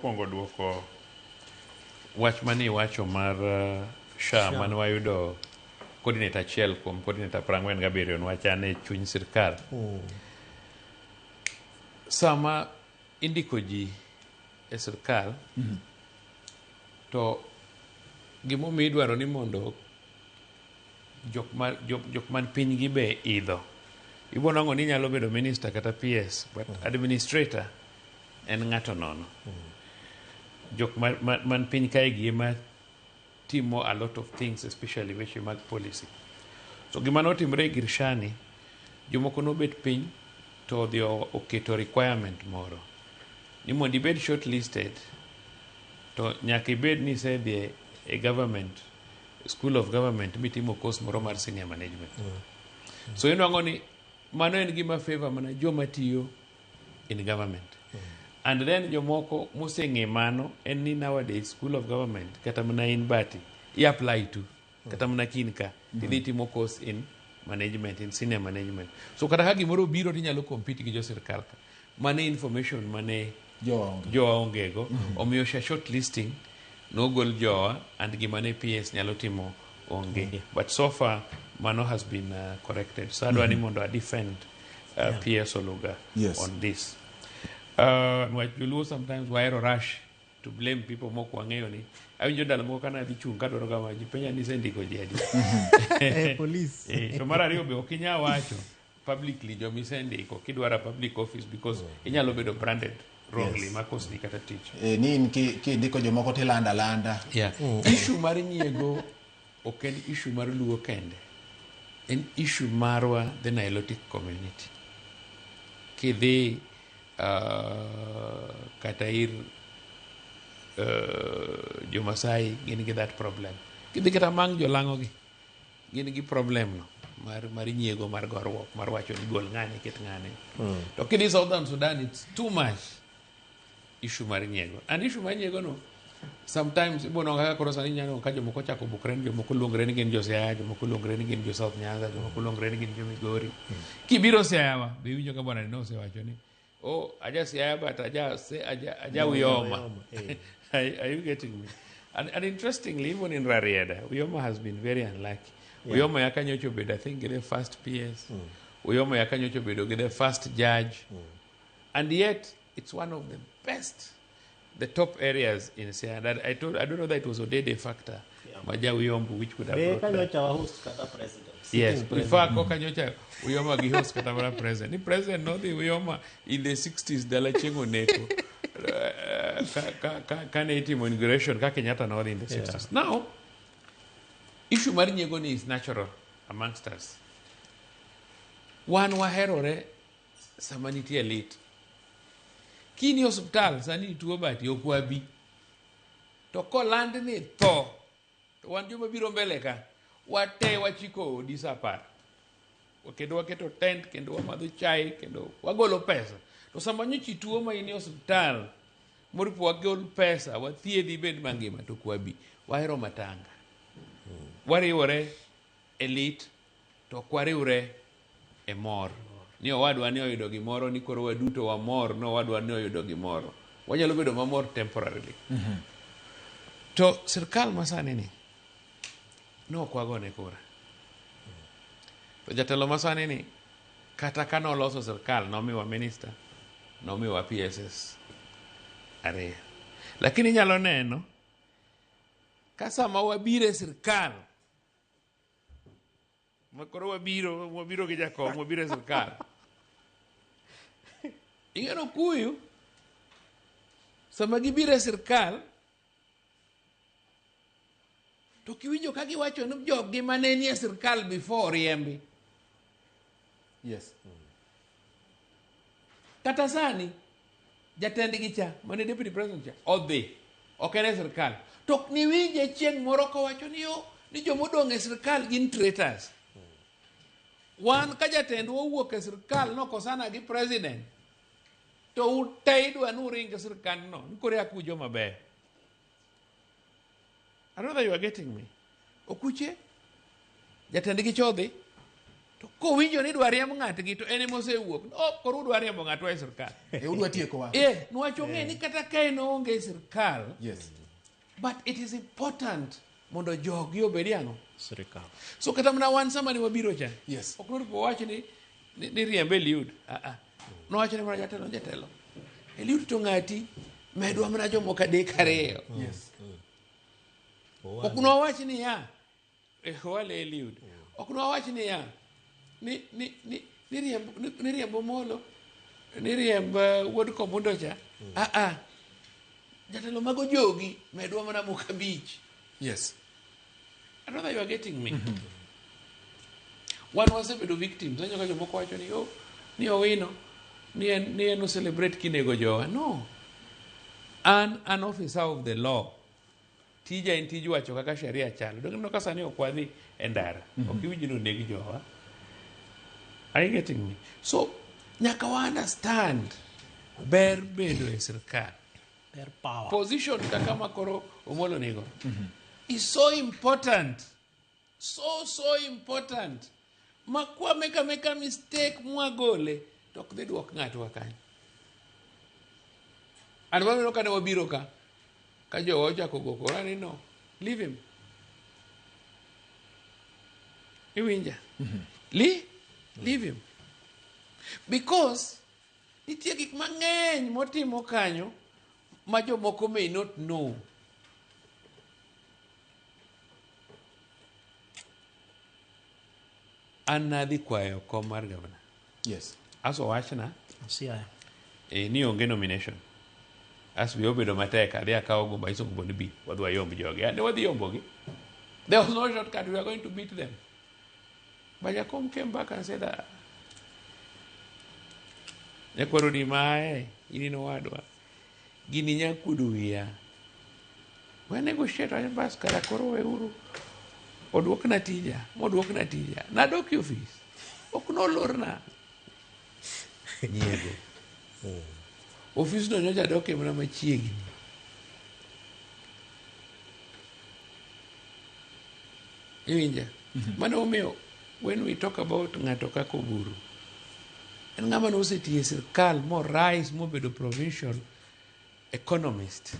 mokwongo duoko wach mane iwacho mar SHA mane wayudo coordinator achiel kuom coordinator 47 nwach an e chuny sirkal. Sama indiko ji e sirkal to gimomiyo idwaro ni mondo jok man piny gi be idho. Ibo nwang'o ni inyalo bedo minister kata PS, but administrator en ng'ato nono. Jok man piny kae gi ema timo a lot of things, especially weche mag policy. So gima notimre e gir SHA ni, jomoko nobet piny to odhi oketo requirement moro ni mondo ibed shortlisted to nyaka ibed ni isedhi e government school of government mitimo course moro mar senior management. So inwang'o ni mano en gima favor mana joma tiyo in government. And then jomoko moseng'e mano en ni nowadays school of government kata mana in bati i apply to kata mana kin ka tidhi timo course in management, in senior management. So kata ka gimoro obiro tinyalo compete gi jo sirkal ka. Mano information mane jowa ongego. Omiyo SHA shortlisting nogol jowa and gima ne PS nyalo timo onge. But so far mano has been corrected. So adwa ni mondo a defend PS Oluga on this. Nwach joluo sometimes wahero rush to blame people mok wang'eyo ni awinjo ndalo moko kana adhi chung' kadwaro kama ji penja ni isendiko ji adi. Police. To mar ariyo be ok inyal wacho publicly joma isendiko kidwaro a public office because inyalo bedo branded wrongly ma kosni kata tich. Ni in kindiko jomoko tilanda alanda. Issue mar nyiego ok en issue mar luo kende. En issue marwa the Nilotic community. Kidhi kata ir jo-Masai gin gi that problem. Kidhi kata mang jolang'o gi gin gi problem no mar nyiego, mar goruok, mar wacho ni gol ng'ane, ket ng'ane. To kidhi Southern Sudan it's too much issue mar nyiego. And issue mar nyiego no sometimes ibo nwang'o kaka koro sani inyalo ka jomoko ochako bukre ni jomoko luongre ni gin jo Siaya, jomoko luongre ni gin jo South Nyanza, jomoko luongre ni gin jo Migori. Kibiro Siaya wa, be iwinjo ka bwana ni nosewacho ni oh, aja Siaya but aja Uyoma. Are you getting me? And interestingly, even in Rarieda, Uyoma has been very unlucky. Uyoma yaka nyocha obedo, I think, the first PS. Uyoma yaka nyocha obedo gi the first judge. And yet, it's one of the best, the top areas in Siaya. And I don't know that it was Odede factor, Maja Uyombu, which could have Be brought that. kanyocha wa host kata president. Yes, Sitting in president. fact, koka nyocha Uyoma gi host kata mana president. Ni president nodhi Uyoma in the 60s dala chieng' oneko. Ka ne itimo inauguration ka Kenyatta nodhi in the 60s. Now, issue mar nyiego ni is natural amongst us. Wan waherore sama nitie lit. Kini osiptal sani ituo bati ok wabi. To koland ni tho, to wan joma biro mbele ka, wate wachiko odi sa 10. Kendo waketo tent, kendo wamadho chai, kendo wagolo pesa. To sama nyocha ituo ma in e osiptal, moripo wagol pesa, wathiedhi ibed mangima, to ok wabi. Wahero matanga. Wariwore e lit, to ok wariwre e mor. Ni owadwa ni oyudo gimoro, ni koro waduto wamor, ni owadwa ni oyudo gimoro. Wanyalo bedo mamor temporarily. To sirkal masani ni, ne ok wagone kura. To jatelo masani ni, kata ka noloso sirkal, nomiwa minister, nomiwa PSS ariyo. Lakini inyalo neno, ka sama wabiro e sirkal, ma koro wabiro gi jakom, wabiro e sirkal. Ing'eno kuyu, sama gibiro e sirkal, to kiwinjo ka giwacho ni joggi mane nie sirkal before riembi. Kata sani, jatendgi cha, mane deputy president cha, odhi, ok en e sirkal. To niwinje chieng' moro kowacho ni yo, ni jomodong' e sirkal gin traitors. Wan ka jatendwa owuok e sirkal nokosana gi president, to ute idwa ni uring e sirkandno, ni koro eka joma beyo. I don't know that you are getting me. Okuche, jatendgi cha odhi, To kowinjo ni idwa riemb ng'atgi to en ema osewuok. Oh, koro udwa riembo ng'atwa e sirkal. E udwa tiekowa. Eh, niwach ong'e ni kata ka en oonge e sirkal, Yes. but it is important mondo jogi obedi ang'o? Sirikal. So kata mana wan sama ne wabiro cha. Yes. Ok noripo wach ni ni riembe Eliud. Ah ah. Nowacho ni mana jatelo jatelo. Eliud to ng'ati medwa mana jomoko adek ariyo. Yes. Ok nowach niya wale Eliud. Ok nowach niya ni ni ni ni riemb ni riembo Molo ni riemb wuod Komundo cha. Ah ah. Jatelo mago jogi medwa mana moko abich. Yes. I don't know you are getting me. Wan wasebedo victims. Anyo ka jomoko wacho ni oh, ni Owino ni en ni en o celebrate kinego jowa. No. An an officer of the law. Tija en tij wacho kaka sheria chalo. Donge ineno ka sani ok wadhi e ndara. Ok iwinj ni oneg jowa. Are you getting me? So, nyaka wa understand ber bedo e sirkal. Ber power. Position kaka ma koro Omolo nigo is so important. So, so important. Ma kwa make a make a mistake mwagole to ok dhi duok ng'atwa kanyo. And waneno kane wabiro ka, ka jowa ochako go kora ni no, leave him. Iwinja? Leave him. Because nitie gik mang'eny motimo kanyo ma jomoko may not know. An nadhi kwayo kom mar gavana. Yes. Aso wachna Siaya. ni onge nomination. As wiya obedo matek, adhi akawo gumba, anyiso gumbo ni bi, wadhi wayomb jogi. Ne wadhi yombogi. There was no shortcut, we were going to beat them. But Jakom came back and said, ah, nyakwaro di mae, in in owadwa. Gini nya kuodo wiya. We negotiate, wacho bas kara koro weuru. Oduokna tija, moduokna tija. Nadok e ofis. Ok nolorna. Nyiego. Ofisno nyocha adoke mana machiegni. Iwinja? Mano omiyo when we talk about ng'ato kaka Oburu, en ng'ama nosetiyo e sirkal mo rise mobedo provincial economist.